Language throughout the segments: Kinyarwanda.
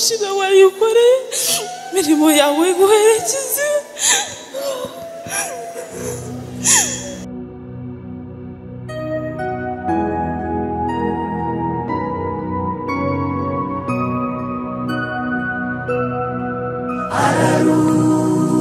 Ngushime warikoreye imirimo yawe iguherekeze.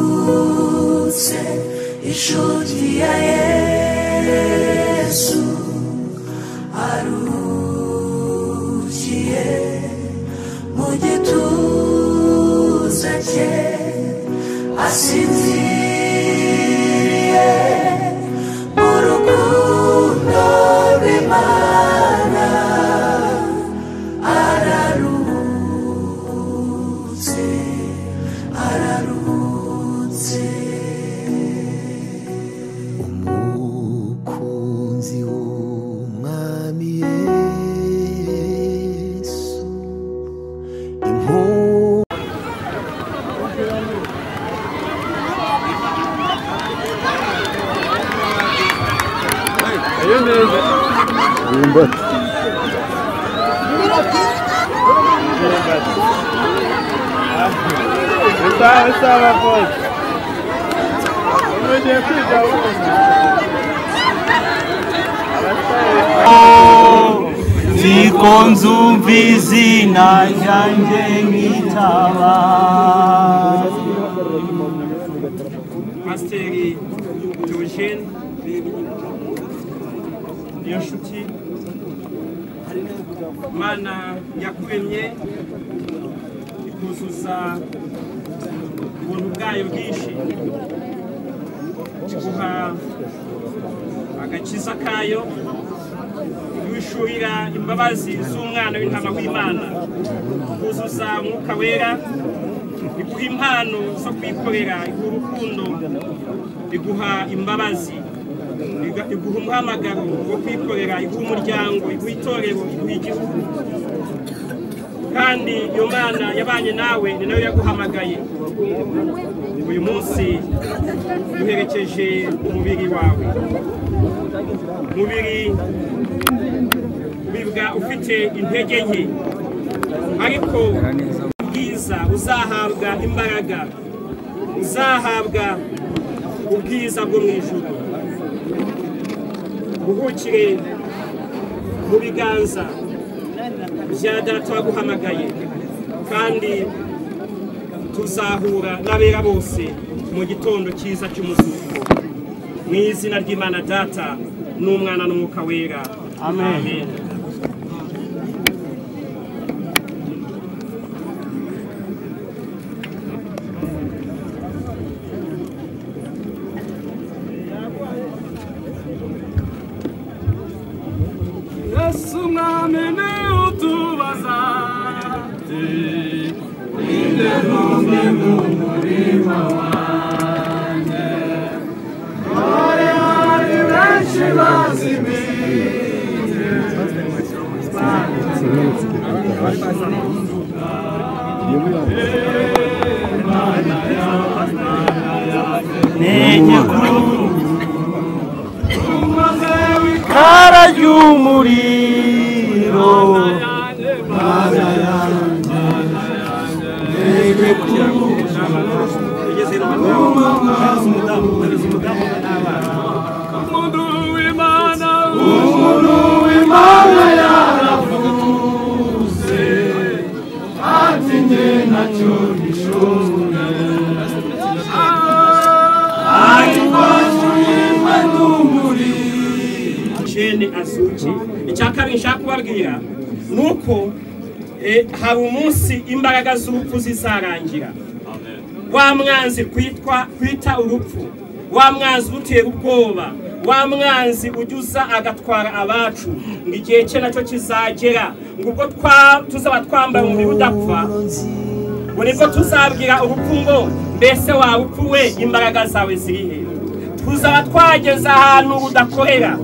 Ararutse inshuti ya Yesu, arukiye mu gituza cye, asinziriye mu rukundo rw'Imana. Ararutse, ararutse. Umukunzi w'Umwami Yesu, Ziko nzumva izina ryanjye nkitaba. Pasiteri Theogene Niyonshuti, Imana yakuremye ikuzuza ubuntu bwayo bwinshi, iguha agakiza kayo, iguhishurira imbabazi z'umwana w'intama w'Imana, ikuzuza umwuka wera, iguha impano zo kwikorera, iguha urukundo, iguha imbabazi, iguha umuhamagaro wo kwikorera, iguha umuryango, iguha itorero, iguha igihugu. Kandi iyo Mana yabanye nawe ni nayo yaguhamagaye. Uyu munsi duherekeje umubiri wawe, umubiri wibwa ufite intege nke, ariko ubwiza uzahabwa imbaraga, uzahabwa ubwiza bwo mu ijuru. Uhukire mu biganza bya Data waguhamagaye, kandi tuzahura n'abera bose mu gitondo cyiza cy'umuzuko. Mu izina ry'Imana Data n'Umwana n'Umwuka Wera, amen. Yesu mwami ni utubaza ati ninde ntumwe mu murima wanjye, dore hari benshi bazimiye. Kara y'umuriro, Mana yanjye, umuntu w'Imana yaravuze ati njye ntacyo nishoboye, ariko nshimwe n'umuriro. Jene azuki. Icya kabiri nshaka kubabwira nuko hari umunsi imbaraga z'urupfu zizarangira. Wa mwanzi kwita urupfu, wa mwanzi utera ubwoba, wa mwanzi ujya agatwara abacu, ngo igihe cye nacyo kizagera, ngo ubwo tuzaba twambaye umubiri udapfa, ngo nibwo tuzabwira urupfu ngo mbese waba upfuwe imbaraga zawe ziri he? Tuzaba twageze ahantu rudakorera,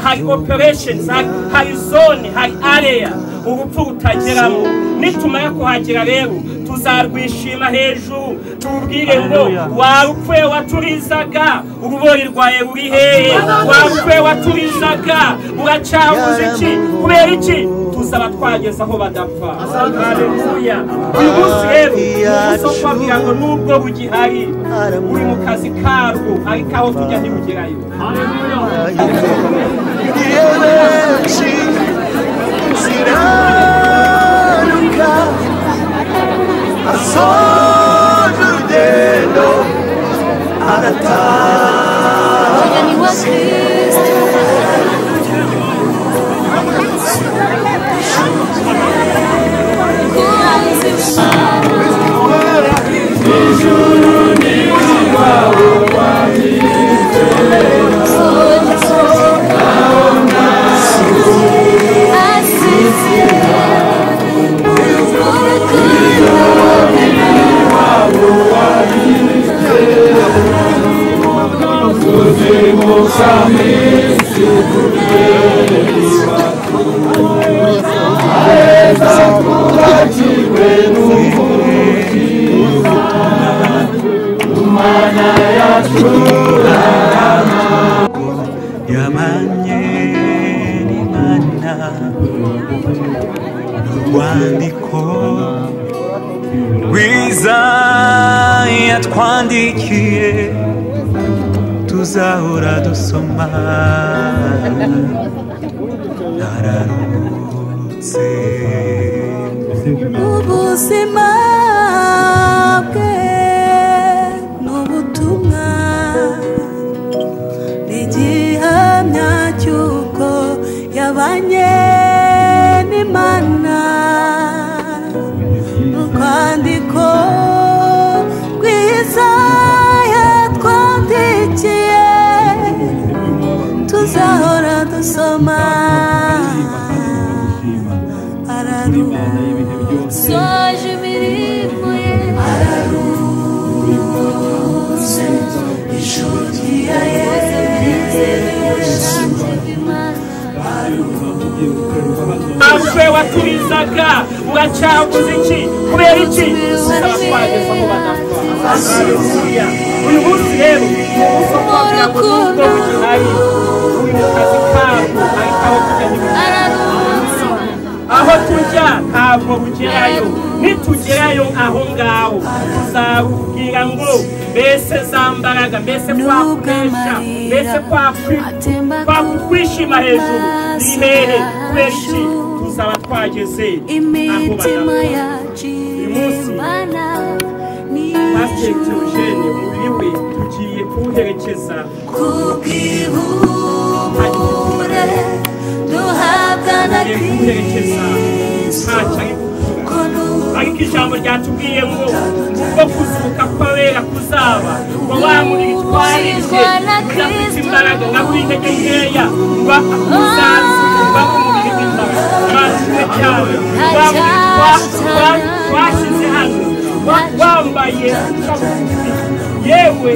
hari operations, hari zone, hari area urupfu rutageramo. Nitumara kuhagera rero tuzarwishima hejuru, tubwire ngo warupfuye waturizaga, urubori rwawe ruri hehe? Warupfuye waturizaga, uracyabuze iki? Kubera iki? Tuzaba twageze aho badapfa. Haleluya. Uyu munsi rero umunsi wo kubabwira ngo nubwo bugihari uri mu kazi karwo, ariko aho tujya ntibugerayo. Asoje urugendo arataha. Ijuru ni iwawe Yabanye n'Imana urwandiko rwiza yatwandikiye tuzahora dusoma. Nararutse ubuzima bwe n'ubutumwa n'igihamya cy'uko yabanye n'Imana. Urwandiko rwiza yatwandikiye tuzahora dusoma. Ararusoje imirimo ye, araruze inshuti ya Yesu. Natwe waturizaga uracyavuze iki? Kubera iki? Tuzaba twageze aho badapfa. Haleluya. Uyu munsi rero ni umunsi wo kubabwira ngo nubwo bugihari uri mu kazi karwo, ariko aho tujya ntibugerayo. Aho tujya ntabwo bugerayo. Nitugerayo aho ngaho tuzabubwira ngo mbese za mbaraga, mbese kwa kunesha, mbese kwa kwishima hejuru ni hehe? Kubera iki? Tuzaba twageze aho badapfa. Uyu munsi Pasiteri Theogene umubiri we tugiye kuwuherekeza kuwuherekeza ntacyo ari gukora, ariko ijambo ryatubwiye ngo ubwo kuzuka kw'abera kuzaba, ngo wa mubiri twarishe udafite imbaraga nka w'intege nkeya, ngo uzazuka umubiri w'imbaraga. Mwashimwe cyane. Wa mubiri twashyize hano wambaye yewe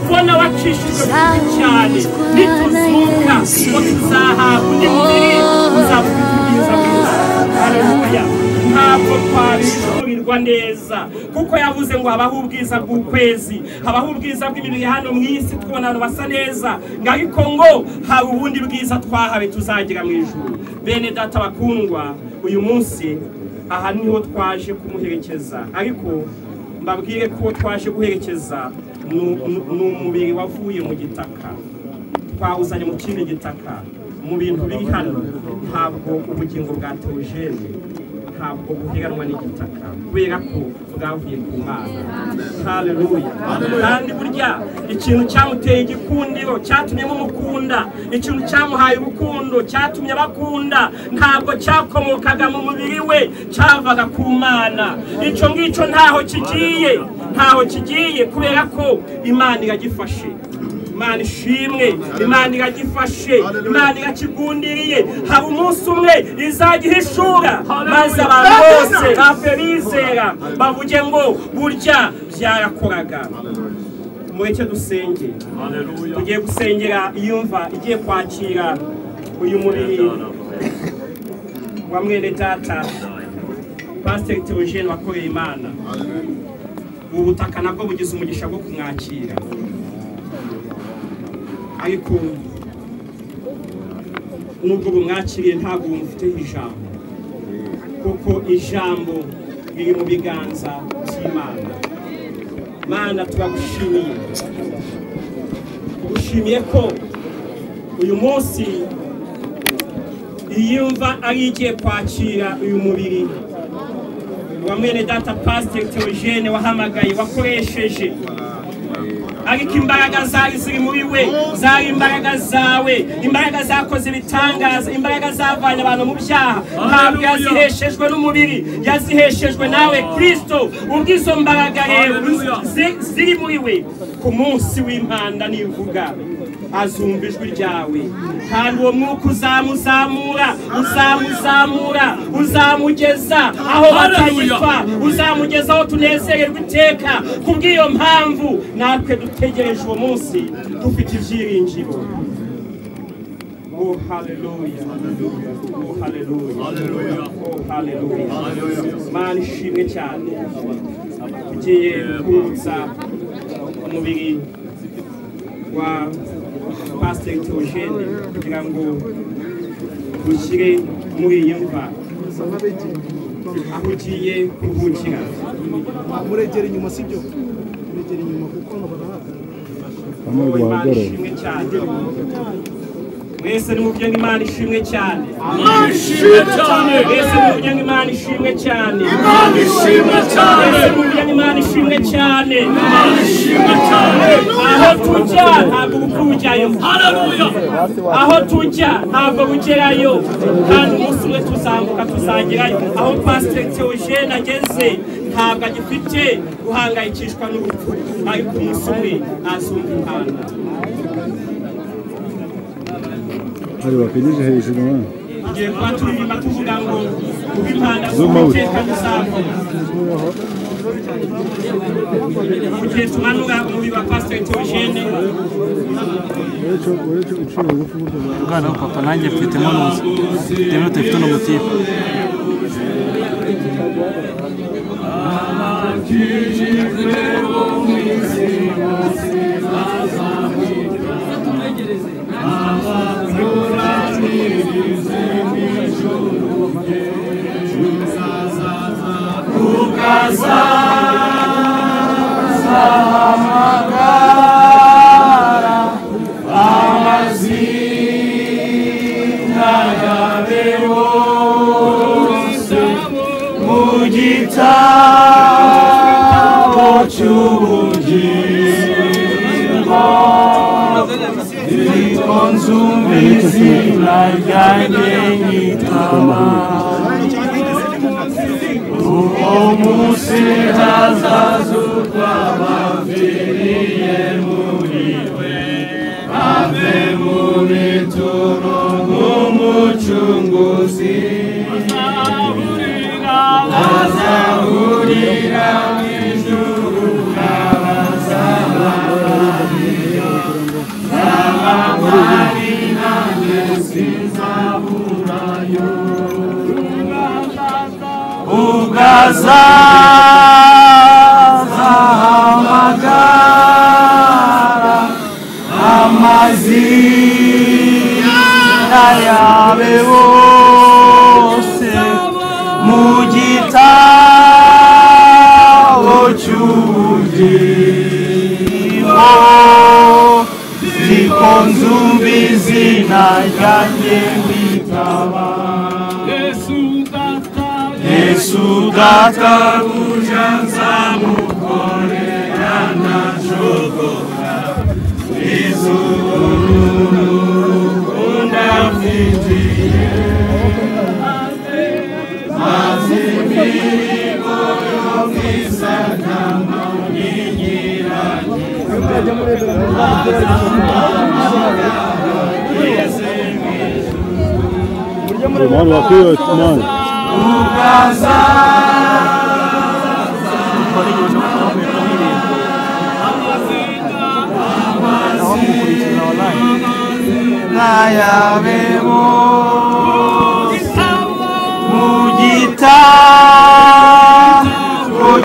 ubona wacishijwe bugufi cyane, nituzuka ngo tuzahabwa undi mubiri uzaba ufite ubwiza bwiza. Haleluya. Ntabwo twabishurirwa neza kuko yavuze ngo habaho ubwiza bw'ukwezi, habaho ubwiza bw'imibiri hano mu isi, tubona abantu basa neza, ngo ariko ngo hari ubundi bwiza twahawe tuzagira mu ijuru. Bene data bakundwa, uyu munsi aha niho twaje kumuherekeza, ariko mbabwire ko twaje guherekeza ni umubiri wavuye mu gitaka, twawuzanye mu kindi gitaka. Mu bintu biri hano ntabwo ubugingo bwa Theogene ntabwo buheranwa n'igitaka, kubera ko bwavuye ku Mana. Haleluya. Kandi burya ikintu cyamuteye igikundiro, cyatumye mumukunda, ikintu cyamuhaye urukundo, cyatumye abakunda, ntabwo cyakomokaga mu mubiri we, cyavaga ku Mana. Icyo ngicyo ntaho kigiye, ntaho kigiye, kubera ko Imana iragifashe. Imana ishimwe, Imana iragifashe, Imana irakigundiriye. Hari umunsi umwe izagihishura maze abantu bose bapfe bizera bavuge ngo burya byarakoraga. Mureke dusenge. Tugiye gusengera iyumva igiye kwakira uyu mubiri wa mwene data Pasiteri Theogene wakoreye Imana. Ubu butaka nabwo bugize umugisha bwo kumwakira, ariko nubwo bumwakiriye ntabwo bumufiteho ijambo. kuko ijambo riri mu biganza by'Imana. Mana, turagushimiye, tugushimiye ko uyu munsi iyi mva ari igiye kwakira uyu mubiri wa mwene data Pastor Theogene wahamagaye, wakoresheje, ariko imbaraga zari ziri muri we zari imbaraga zawe, imbaraga zakoze ibitangaza, imbaraga zavanye abantu mu byaha. Ntabwo yaziheshejwe n'umubiri, yaziheshejwe nawe Kristo. Ubwo izo mbaraga rero ziri muri we, ku munsi w'impanda nivuga azumva ijwi ryawe, kandi uwo mwuka uzamuzamura, uzamuzamura, uzamugeza aho batagipfa, uzamugeza aho tunezererwa iteka. Kubw'iyo mpamvu natwe dutegereje uwo munsi dufite ibyiringiro. Oh haleluya, oh haleluya, oh haleluya. Mana ishimwe cyane. Tugiye kurutsa umubiri wa Pastor Theogene kugira ngo dushyire muri iyi mva aho ugiye kuruhukira. Muregera inyuma, sibyo? Muregera inyuma kuko barahagarara. Imana ishimwe cyane. Mwese nimuvuge ngo Imana ishimwe cyane. Imana ishimwe cyane. Mwese nimuvuge ngo Imana ishimwe cyane. Imana ishimwe cyane. Mwese nimuvuge ngo Imana ishimwe cyane. Imana ishimwe cyane. Aho tujya ntabwo urupfu rujyayo. Haleluya. Aho tujya ntabwo bugerayo, kandi umunsi umwe tuzambuka tuzagerayo. Aho Pastor Theogene ageze ntabwo agifite guhangayikishwa n'urupfu, ariko umunsi umwe azumva impanda. Hari bakigije hejuru mwana. Tugiye kuba turirimba tuvuga ngo kuba impanda z'Uwiteka tuzavuga. Mu gihe tumanura umubiri wa Pastor Theogene, Umwana wa papa nanjye mfitemo nuzi mfitemo telefone n'umutipe. Amazina yawe bose mu gitabo cy'ubugingo, niko nzumva izina ryanjye nyitaba. Uwo munsi hazazurwa abapfiriye muri we, bave mu bituro nk'umucunguzi. Azahurira mu ijuru n'abazaba bariyo, nzaba mpari nanjye sinzaburayo. Ubwo azahamagara amazina yawe bose mu gitabo cy'ubugingo, ziko nzumva izina ryanjye nkitaba. Yesu databuja nzamukorera ntashobora, izuru n'urukundo amfitiye, maze imirimo yo mu isakama n'inyiranye, Mwana wakwiye mwana. Nayabe bose mu gitabo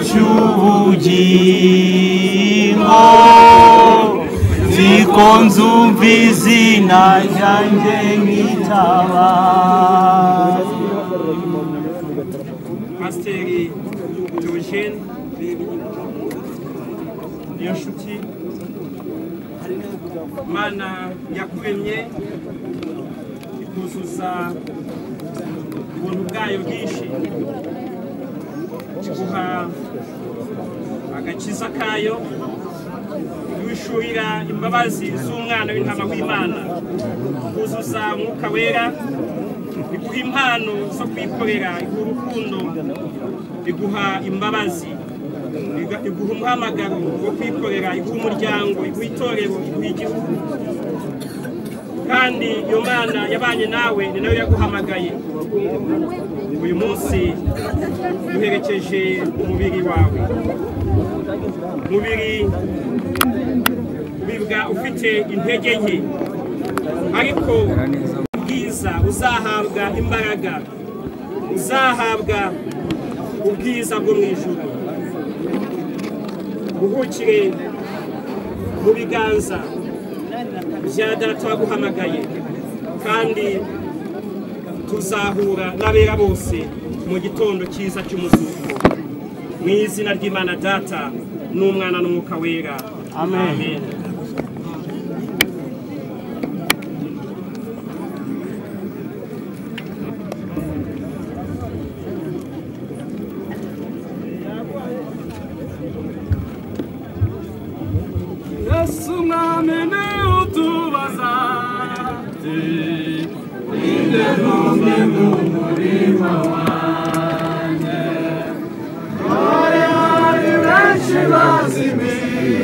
cy'ubugingo, ziko nzumva izina ryanjye nkitaba. Pasiteri Theogene Niyonshuti, Imana yakuremye ikuzuza ubuntu bwayo bwinshi, iguha agakiza kayo, wishurira imbabazi z'umwana w'intama w'Imana, kuzuza umwuka wera, iguha impano zo kwikorera, iguha urukundo, iguha imbabazi, iguha umuhamagaro wo kwikorera, iguha umuryango, iguha itorero, iguha igihugu. Kandi iyo Mana yabanye nawe ni nayo yaguhamagaye. Uyu munsi duherekeje umubiri wawe, umubiri ubibwa ufite intege nke, ariko ubwiza uzahabwa imbaraga, uzahabwa ubwiza bwo mu ijuru. Uhukire mu biganza bya Data waguhamagaye, kandi tuzahura n'abera bose mu gitondo cyiza cy'umuzuko. Mu izina ry'Imana Data n'Umwana n'Umwuka Wera, amen. Yesu mwami ni utubaza ati ninde ntumye mu murima wanjye, dore hari benshi bazimiye.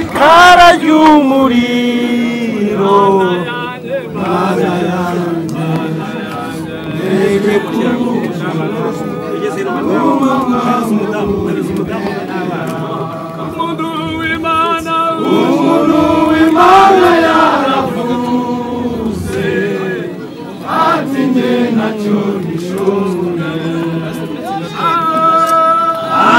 Ikara ry'umuriro, Mana yanjye, Umuntu w'Imana, umuntu w'Imana yaravuze ati njye ntacyo nishoboye,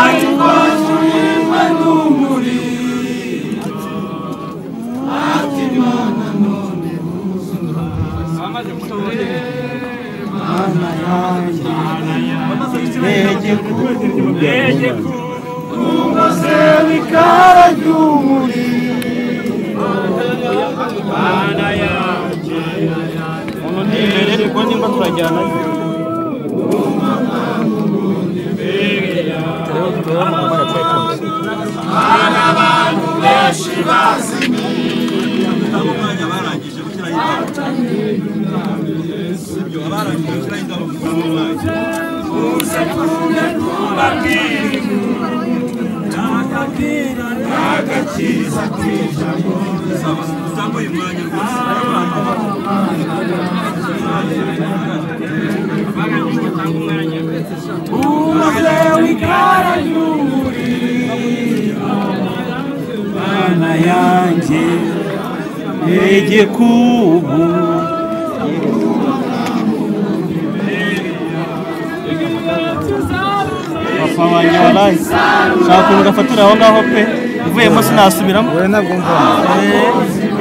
ariko nshimwe n'umuriro, ati Mana none wuzura, Mana yanjye, ntege umuze w'ikara ry'umuriro, Mana yanjye, umuntu ndi imbere kuko nimba turajyana. Hari abantu benshi bazimiye, muze tujye kubabwira agakiza k'ijambo. Umuze w'ikara ry'umuriro, Mana yanjye, ntege kubu papa wanjye waraye shaka ukuntu gafatira aho ngaho pe, mvuyemo sinasubiramo.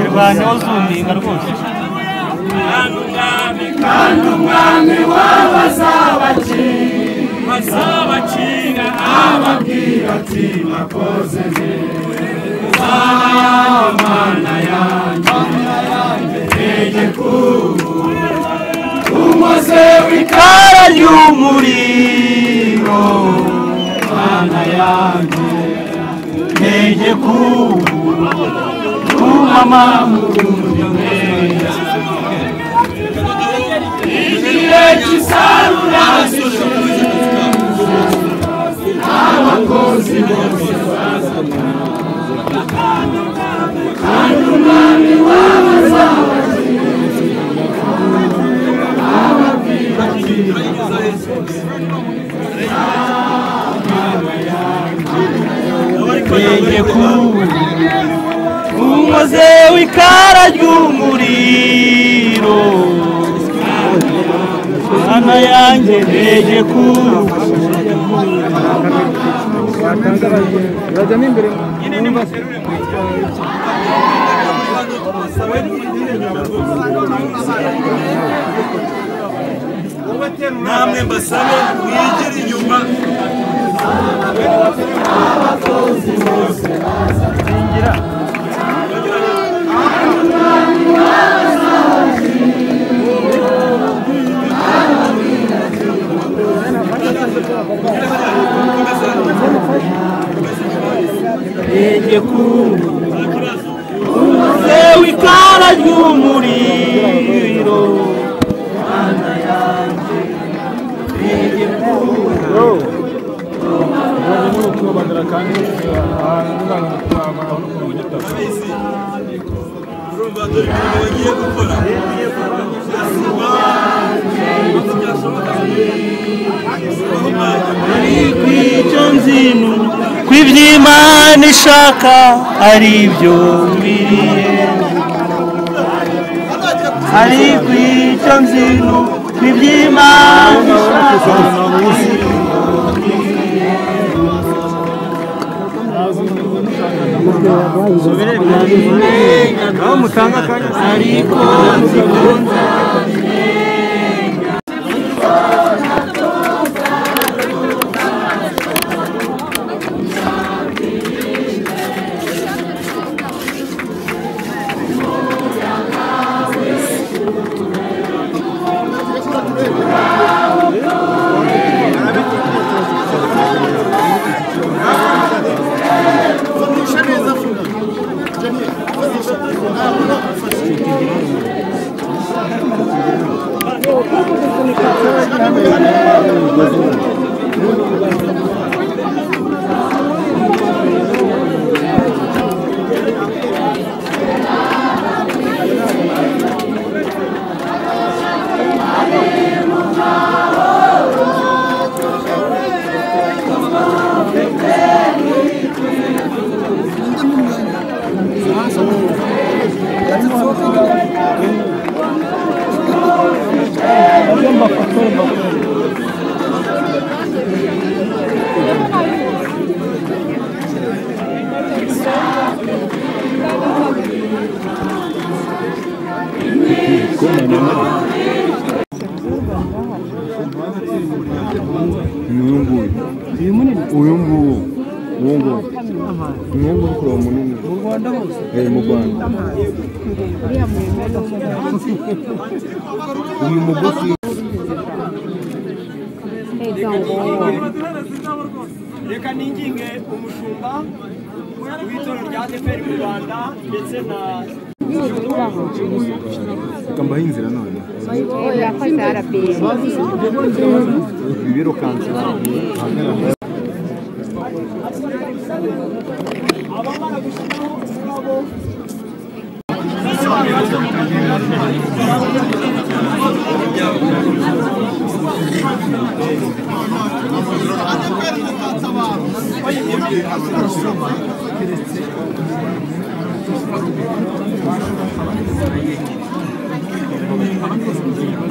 Irwaneho zuminga rwose. Kandi umwami w'abazabakira ababwira ati nakoze neza, Mana yanjye, ntege kubu umuze w'ikara ry'umuriro, Mana yanjye, ntege kubu mama igihe cy'isarura abakozi bose baza, kandi umwami w'abazabakira ababwira ati ntege kubu umuze w'ikara ry'umuriro, Mana yanjye, ntege kubu. Urajyamo imbere. Nyine nimuterure mwegere. Namwe mbasabe mwigire inyuma. Umuze w'ikara ry'umuriro Mana yanjye Urumva dore imirimo bagiye gukora. Ariko icyo nzinu kw'iby'Imana ishaka ari byo nkwiriye. Ariko icyo nzinu kw'iby'Imana ishaka ari byo nkwiriye. Ariko nzikunze. Uyu nguyu uwo nguwo ni uwo nguwo munini mu Rwanda hose mu Rwanda uyu mugufi. Reka ninginge umushumba w'itorero rya ADEPR mu Rwanda ndetse na reka mbahe inzira none ibirukanse. Abamara gushyiraho ururabo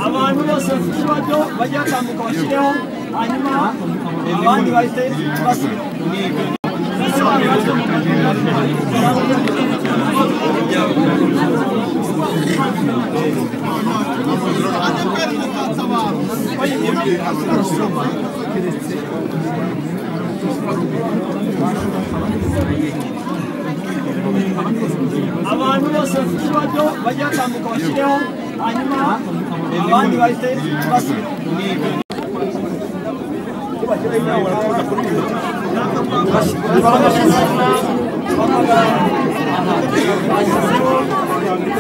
abantu bose bafite ibibazo bajye batambuka bashyireho, hanyuma abandi bahite basubira. Abantu bose bafite ibibazo bajye batambuka bashyireho, hanyuma abandi bahite basubira.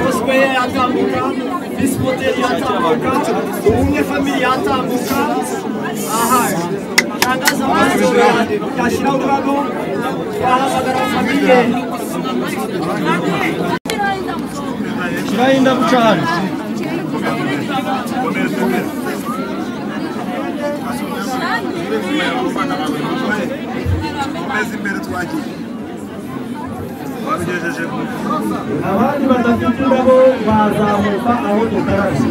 Fosqueye yatambuka, Visi Hoteli yatambuka, Ubumwe Family yatambuka, aha tangaza amazi yashyiraho ururabo, twahamagara famiye. Shyiraho indabo uca hano. Abandi badafite indabo bazamuka aho dukarabye.